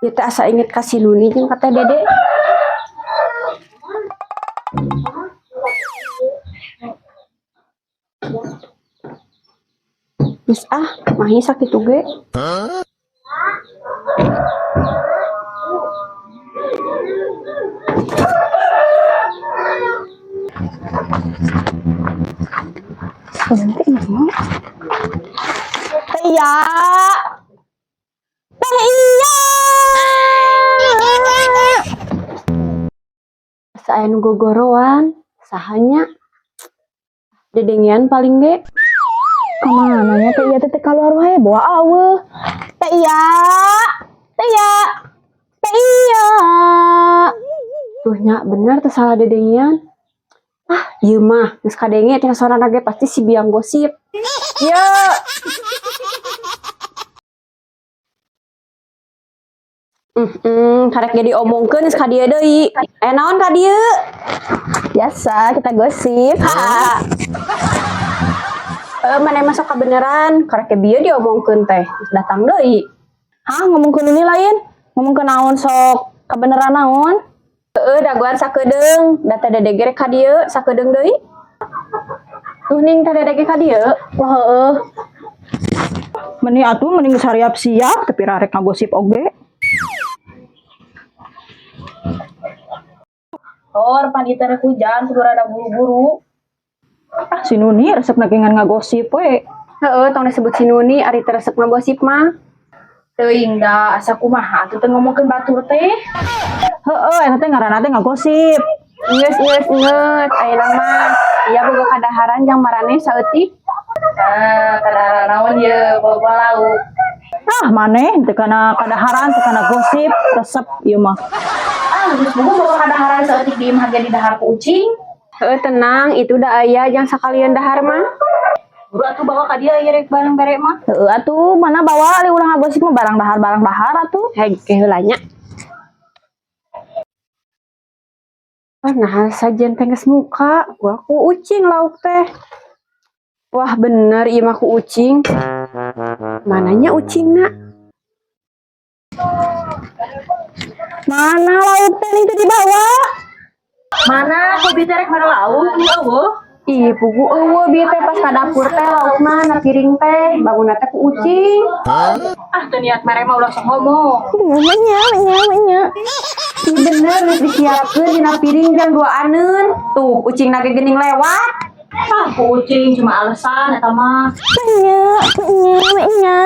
Ieu teh asa inget ka si Nuni jeung ka Teh Dede. Geus ah, mahi sakitu ge. Nanti ini. Teh Iya. Teh Iya. Asa aya nu gogoroan, saha nya? Dedengean paling ge. Kemana nya Teh Iya teh teu kaluar wae bawa aweuh. Teh Iya. Teh Iya. Teh Iya. Tuh nya bener teu salah dedengean. Ah, ieu mah geus kadenge tina sorana ge pasti si biang gosip. Ye. Karek ge diomongkeun geus ka dieu deui. Aya naon ka dieu? Biasa kita gosip. Ha. Eh, maneh masuk kabeneran, karek ge bieu diomongkeun teh, geus datang deui. Hah, ngomongkeun ini lain? Ngomongkeun naon sok? Kabeneran naon? Heeh, dagoan sakedeung, da Teh Dede ge rek ka dieu sakedeung deui. Tuh ning Teh Dede ge ka dieu. Wah heueuh. Meni atuh mending geus siap tapi rarek ngagosip oge. Tor, pan ieu teh rek hujan kudu rada buru-buru. Ah, si Nuni resep ngan ngagosip we. Heeh, tong disebut si Nuni ari teu resep ngagosip mah. Teuing da asa kumaha atuh teh ngomongkeun batur teh. Heeh, eta teh ngaranna teh ngagosip. Geus geus geus, ayeuna mah ieu boga kadaharan jang maraneh saeutik. Ah, kadaharan naon ye bawa lauk. Ah, maneh teu kana kadaharan, teu kana gosip, resep ieu mah. Ah, geus boga bawa kadaharan saeutik di imah ge didahar ku ucing. Heeh, tenang, itu da aya jang sakalian dahar mah. Buru atuh bawa ka dieu ieu rek barang bere mah. Heeh atuh, mana bawa ali ulah ngagosip mah barang dahar atuh. Hei, ke heula nya. Wah, nah sajen teh geus muka, wah ku ucing lauk teh. Wah, bener ieu mah ku ucing. Mananya ucingna? Mana lauk teh nih teu dibawa? Mana kopi teh rek mana lauk ieu eueuh. Ih, pugu eueuh bieu teh pas ka dapur teh laukna na piring teh, bangunna teh ku ucing. Ah, teu niat mere mah ulah sok ngomong. Nya nya nya. Ih, bener geus disiapkeun dina piring jang duaaneun. Tuh, ucingna ge geuning lewat. Ah, ku ucing cuma alasan eta mah. Nya nya nya.